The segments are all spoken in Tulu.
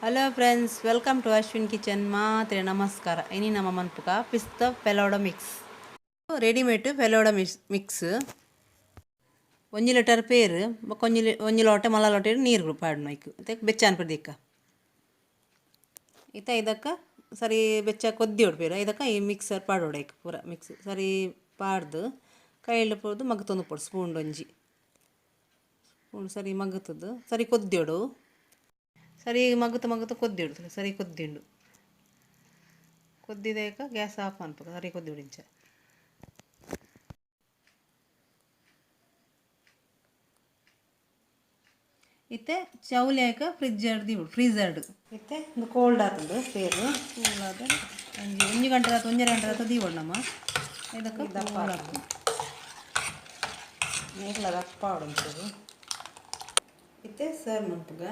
Hello friends, welcome to Ashwin kitchen. ಮಾತ್ರೆ ನಮಸ್ಕಾರ. ಇನಿ ನಮ್ಮ ಮನ್ಪುಕ ಪಿಸ್ತಾ falooda mix, readymade falooda mix mix. 1 litre ಪೇರು ಬೊಕ್ಕ ಒಂಜಿ ಒಂಜಿ ಲೋಟೆ ಮಲ್ಲ ಲೋಟೆ ನೀರು ಪಾಡ್ನ ಐಕ್. ಮತ್ತೆ ಬೆಚ್ಚ ಅನ್ಪಡ್ದಿಕ್ಕ ಇತ್ತ. ಇದಕ್ಕ ಸರಿ ಬೆಚ್ಚ ಕೊದ್ದಿ ಪೇರು. ಇದಕ್ಕ ಈ ಮಿಕ್ಸರ್ ಪಾಡೋಡು. ಐಕ್ ಪೂರ ಮಿಕ್ಸ್ ಸರಿ ಪಾಡ್ದು ಕೈಯಲ್ಲಿ ಪೋದು ಮಗ್ತೊಂದು ಪೋಡು. ಸ್ಪೂನ್, ಒಂಜಿ ಸ್ಪೂನ್ ಸರಿ ಮಗ್ತದ್ದು ಸರಿ ಕೊದ್ದಿಯೋಡು. ಸರಿ ಮಗ್ತು ಮಗ್ತು ಕೊದ್ದಿಡು. ಸರಿ ಕೊದ್ದಿಂಡು. ಕೊದ್ದಿದೇಕ ಗ್ಯಾಸ್ ಆಫ್ ಮನ್ಪುಗ. ಸರಿ ಕೊದ್ದಿಡು ಇಂಚ. ಇತ್ತೆ ಚೌಲಿ ಆಯ್ಕ ಫ್ರಿಜ್ ದೀವೊಡು, ಫ್ರೀಸರ್ಡ್. ಇತ್ತೆ ಒಂದು ಕೋಲ್ಡ್ ಆತುಂಡು ಪೇರು. ಕೋಲ್ಡ್ ಆದ ಒಂಜಿ ಒಂಜಿ ಗಂಟೆ ಆತು, ಒಂಜರೆ ಗಂಟೆ ಆತು ದೀವೊಡು ನಮ್ಮ. ಇದಕ್ಕೆ ದಪ್ಪ ಕೋಲ್ಡ್ ಆಪುಂಡು. ನೀರ್ಲ ದಪ್ಪ ಆವೊಡು. ಇತ್ತೆ ಸರ್ವ್ ಮನ್ಪುಗ.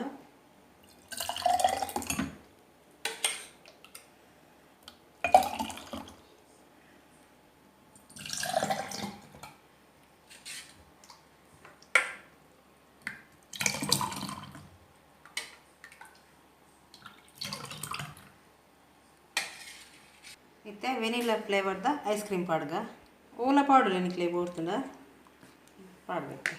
ಇತ್ತೆ ವೆನಿಲಾ ಫ್ಲೇವರ್ದ ಐಸ್ ಕ್ರೀಮ್ ಪಾಡ್ಗ. ಓಲ ಪಾಡೊಲಿ ನಿಕ್ಲೆ ಬೋಡ್ತುಂಡ ಪಾಡಬೇಕು.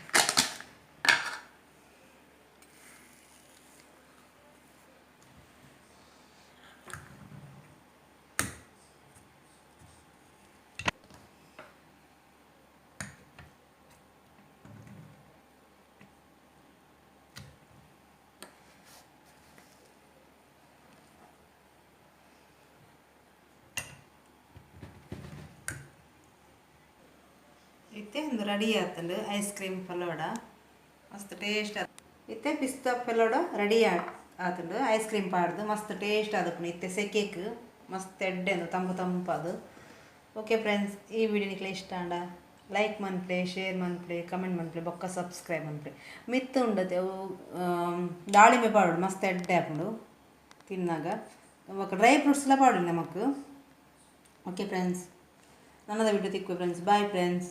ಇತ್ತೆ ಒಂದು ರೆಡಿ ಆತುಂಡು ಐಸ್ ಕ್ರೀಮ್ ಫಲೋಡ. ಮಸ್ತ್ ಟೇಸ್ಟ್. ಇತ್ತೆ ಪಿಸ್ತಾ ಫಲೋಡ ರೆಡಿ ಆತುಂಡು. ಐಸ್ ಕ್ರೀಮ್ ಪಾಡ್ದು ಮಸ್ತ್ ಟೇಸ್ಟ್ ಆದಪ್ಪುಂಡು. ಇತ್ತೆ ಸೆಕೆಕ್ ಮಸ್ತ್ ಎಡ್ಡೆ ಉಂದು, ತಂಪು ತಂಪಾದು. ಓಕೆ ಫ್ರೆಂಡ್ಸ್, ಈ ವಿಡಿಯೋ ನಿಕ್ಲೆ ಇಷ್ಟ ಆಂಡ ಲೈಕ್ ಮನ್ಪುಲೆ, ಶೇರ್ ಮನ್ಪುಲೆ, ಕಮೆಂಟ್ ಮನ್ಪುಲೆ, ಬೊಕ್ಕ ಸಬ್ಸ್ಕ್ರೈಬ್ ಮನ್ಪುಲೆ. ಮಿತ್ತ್ ಉಂಡತೆ ಅವು ದಾಳಿಂಬೆ ಪಾಡೋಡು, ಮಸ್ತ್ ಎಡ್ಡೆ ಆಪುಂಡು ತಿನ್ನಾಗ. ಬೊಕ್ಕ ಡ್ರೈ ಫ್ರೂಟ್ಸ್ಲ ಪಾಡೊಲಿ ನಮಕ್. ಓಕೆ ಫ್ರೆಂಡ್ಸ್, ನನ್ನದ ವಿಡಿಯೋ ತಿಕ್ಕು ಫ್ರೆಂಡ್ಸ್. Bye friends.